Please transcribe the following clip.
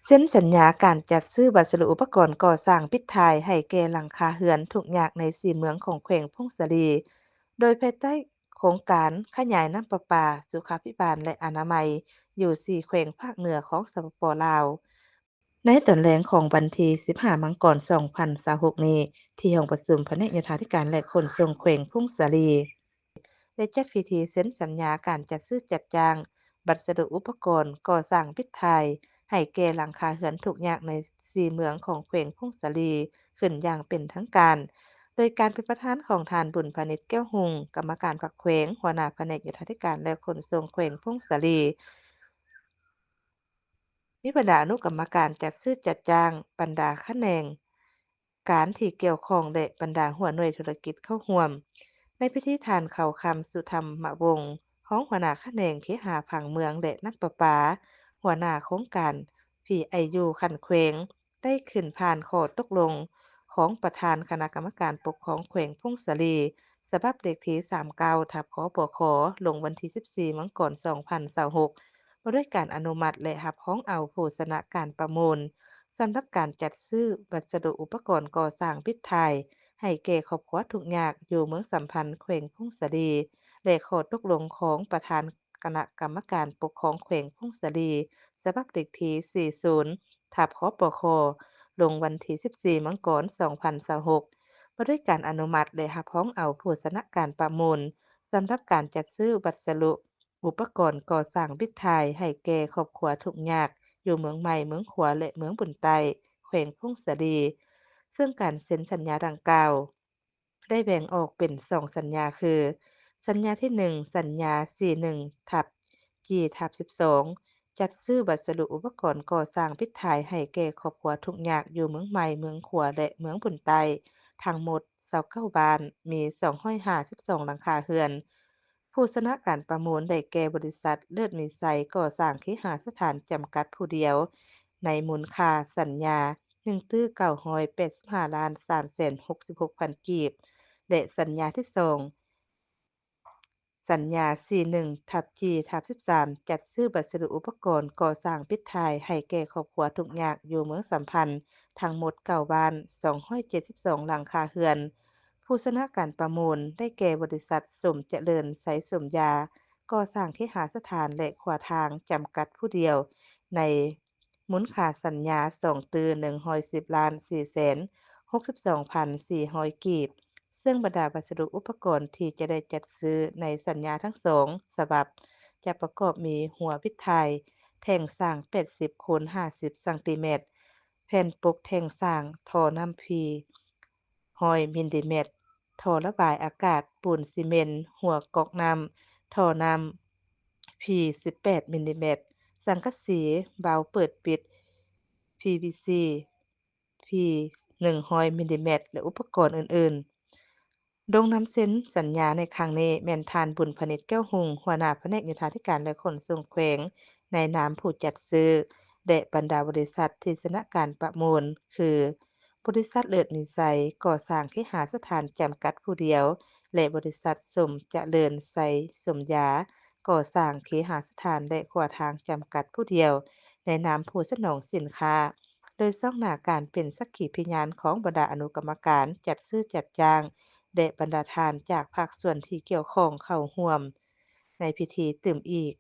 ເຊັນສັນຍາການຈັດຊື້ວັດສະດຸອຸປະກອນກໍ່ສ້າງປິດທ້າຍໃຫ້ແກ່ຫຼັງຄາເຮືອນທຸກຍາກໃນສີ່ເມືອງຂອງແຂວງຜົ້ງສາລີ, ໂດຍພາຍໃຕ້ໂຄງການຂະຫຍາຍນ້ຳປະປາ, ສຸຂາພິບານ ແລະ ອະນາໄມ ຢູ່ສີ່ແຂວງພາກເໜືອຂອງ ສປປ ລາວ. ໃນຕອນແລງຂອງວັນທີສິບຫ້າ ມັງກອນ ສອງພັນຊາວຫົກນີ້, ທີ່ຫ້ອງປະຊຸມພະແນກໂຍທາທິການ ແລະ ຂົນສົ່ງແຂວງຜົ້ງສາລີ ໄດ້ຈັດພິທີເຊັນສັນຍາການຈັດຊື້ຈັດຈ້າງວັດສະດຸອຸປະກອນກໍ່ສ້າງປິດທ້າຍໃຫ້ແກ່ຫຼັງຄາເຮືອນທຸກຍາກໃນສີ່ເມືອງຂອງແຂວງຜົ້ງສາລີຂຶ້ນຢ່າງເປັນທາງການ, ໂດຍການເປັນປະທານຂອງທ່ານ ບຸນພານິດ ແກ້ວຮຸ່ງ, ກຳມະການພັກແຂວງ, ຫົວໜ້າພະແນກໂຍທາທິການ ແລະ ຂົນສົ່ງແຂວງຜົ້ງສາລີ. ມີບັນດາອະນຸກຳມະການຈັດຊື້ຈັດຈ້າງ, ບັນດາຂະແໜງການທີ່ກ່ຽວຂ້ອງ ແລະ ບັນດາຫົວໜ່ວຍທຸລະກິດເຂົ້າຮ່ວມ. ໃນພິທີ ທ່ານ ເຂົ້າຄຳ ສຸທຳມະວົງ, ຮອງຫົວໜ້າຂະແໜງເຄຫະຜັງເມືອງ ແລະ ນ້ຳປະປາ, ຫົວໜ້າໂຄງການ ພີໄອຢູ ຂັ້ນແຂວງ, ໄດ້ຂຶ້ນຜ່ານຂໍ້ຕົກລົງຂອງປະທານຄະນະກຳມະການປົກຄອງແຂວງຜົ້ງສາລີ ສະບັບເລກທີສາມເກົ້າ ທັບ ຄປຄ ລົງວັນທີສິບສີ່ ມັງກອນ ສອງພັນຊາວຫົກ ວ່າດ້ວຍການອະນຸມັດ ແລະ ຮັບຮອງເອົາຜູ້ຊະນະການປະມູນ ສຳລັບການຈັດຊື້ວັດສະດຸອຸປະກອນກໍ່ສ້າງປິດທ້າຍໃຫ້ແກ່ຄອບຄົວທຸກຍາກຢູ່ເມືອງສຳພັນ ແຂວງຜົ້ງສາລີ ແລະ ຂໍ້ຕົກລົງຂອງປະທານ ຄະນະກຳມະການປົກຄອງແຂວງຜົ້ງສາລີ ສະບັບເລກທີສີ່ສິບ ທັບ ຄປຄ ລົງວັນທີສິບສີ່ ມັງກອນ ສອງພັນຊາວຫົກ ວ່າດ້ວຍການອະນຸມັດ ແລະ ຮັບຮອງເອົາຜູ້ຊະນະການປະມູນ ສຳລັບການຈັດຊື້ວັດສະດຸອຸປະກອນກໍ່ສ້າງປິດທ້າຍໃຫ້ແກ່ຄອບຄົວທຸກຍາກ ຢູ່ເມືອງໃໝ່, ເມືອງຂວາ ແລະ ເມືອງບຸນໃຕ້ ແຂວງຜົ້ງສາລີ, ເຊິ່ງການເຊັນສັນຍາດັ່ງກ່າວ ໄດ້ແບ່ງອອກເປັນສອງສັນຍາຄື ສັນຍາທີໜຶ່ງ ສັນຍາສີ່ໜຶ່ງ ທັບ ຈີ ທັບ ສິບສອງ ຈັດຊື້ວັດສະດຸອຸປະກອນກໍ່ສ້າງປິດທ້າຍໃຫ້ແກ່ຄອບຄົວທຸກຍາກຢູ່ເມືອງໃໝ່, ເມືອງຂວາ ແລະ ເມືອງບຸນໃຕ້ ທັງໝົດຊາວເກົ້າບ້ານ, ມີສອງຮ້ອຍຫ້າສິບສອງຫຼັງຄາເຮືອນ. ຜູ້ຊະນະການປະມູນໄດ້ແກ່ບໍລິສັດເລີດມີໄຊກໍ່ສ້າງເຄຫະສະຖານຈຳກັດຜູ້ດຽວ ໃນມູນຄ່າສັນຍາ ໜຶ່ງຕື້ເກົ້າຮ້ອຍແປດສິບຫ້າລ້ານສາມແສນຫົກສິບຫົກພັນກີບ ແລະ ສັນຍາທີສອງ ສັນຍາສີ່ໜຶ່ງ ທັບ ຈີ ທັບ ສິບສາມ ຈັດຊື້ວັດສະດຸອຸປະກອນກໍ່ສ້າງປິດທ້າຍໃຫ້ແກ່ຄອບຄົວທຸກຍາກຢູ່ເມືອງສຳພັນ ທັງໝົດເກົ້າບ້ານ ສອງຮ້ອຍເຈັດສິບສອງຫຼັງຄາເຮືອນ. ຜູ້ຊະນະການປະມູນໄດ້ແກ່ບໍລິສັດ ສົມຈະເລີນໄຊສົມຢາ ກໍ່ສ້າງເຄຫະສະຖານ ແລະ ຂົວທາງ ຈຳກັດຜູ້ດຽວ ໃນ ມູນຄ່າສັນຍາສອງຕື້ໜຶ່ງຮ້ອຍສິບລ້ານສີ່ແສນຫົກສິບສອງພັນສີ່ຮ້ອຍກີບ, ເຊິ່ງບັນດາວັດສະດຸອຸປະກອນທີ່ຈະໄດ້ຈັດຊື້ໃນສັນຍາທັງສອງສະບັບ ຈະປະກອບມີຮົ້ວປິດຖ່າຍ, ແທ່ງສ້າງແປດສິບຄູນຫ້າສິບຊັງຕີແມັດ, ແຜ່ນປົກແທ່ງສ້າງ, ທໍ່ນ້ຳພີຮ້ອຍມິນລີແມັດ, ທໍ່ລະບາຍອາກາດ, ປູນຊີເມັນ, ຮົ້ວກອກນ້ຳ, ທໍ່ນ້ຳພີສິບແປດມິນລີແມັດ, ສັງກະສີ, ເບົາເປີດປິດພີວີຊີພີໜຶ່ງຮ້ອຍມິນລີແມັດ ແລະ ອຸປະກອນອື່ນໆ. ລົງນາມເຊັນສັນຍາໃນຄັ້ງນີ້ແມ່ນທ່ານ ບຸນພານິດ ແກ້ວຮຸ່ງ, ຫົວໜ້າພະແນກໂຍທາທິການ ແລະ ຂົນສົ່ງແຂວງ ໃນນາມຜູ້ຈັດຊື້ ແລະ ບັນດາບໍລິສັດທີ່ຊະນະການປະມູນ ຄື ບໍລິສັດເລີດມີໄຊກໍ່ສ້າງເຄຫະສະຖານຈຳກັດຜູ້ດຽວ ແລະ ບໍລິສັດສົມຈະເລີນໄຊສົມຢາກໍ່ສ້າງເຄຫະສະຖານ ແລະ ຂົວທາງຈຳກັດຜູ້ດຽວ ໃນນາມຜູ້ສະໜອງສິນຄ້າ, ໂດຍຊອກໜ້າການເປັນສັກຂີພະຍານຂອງບັນດາອະນຸກຳມະການຈັດຊື້ຈັດຈ້າງ ແລະ ບັນດາທ່ານຈາກພາກສ່ວນທີ່ກ່ຽວຂ້ອງເຂົ້າຮ່ວມໃນພິທີຕື່ມອີກ.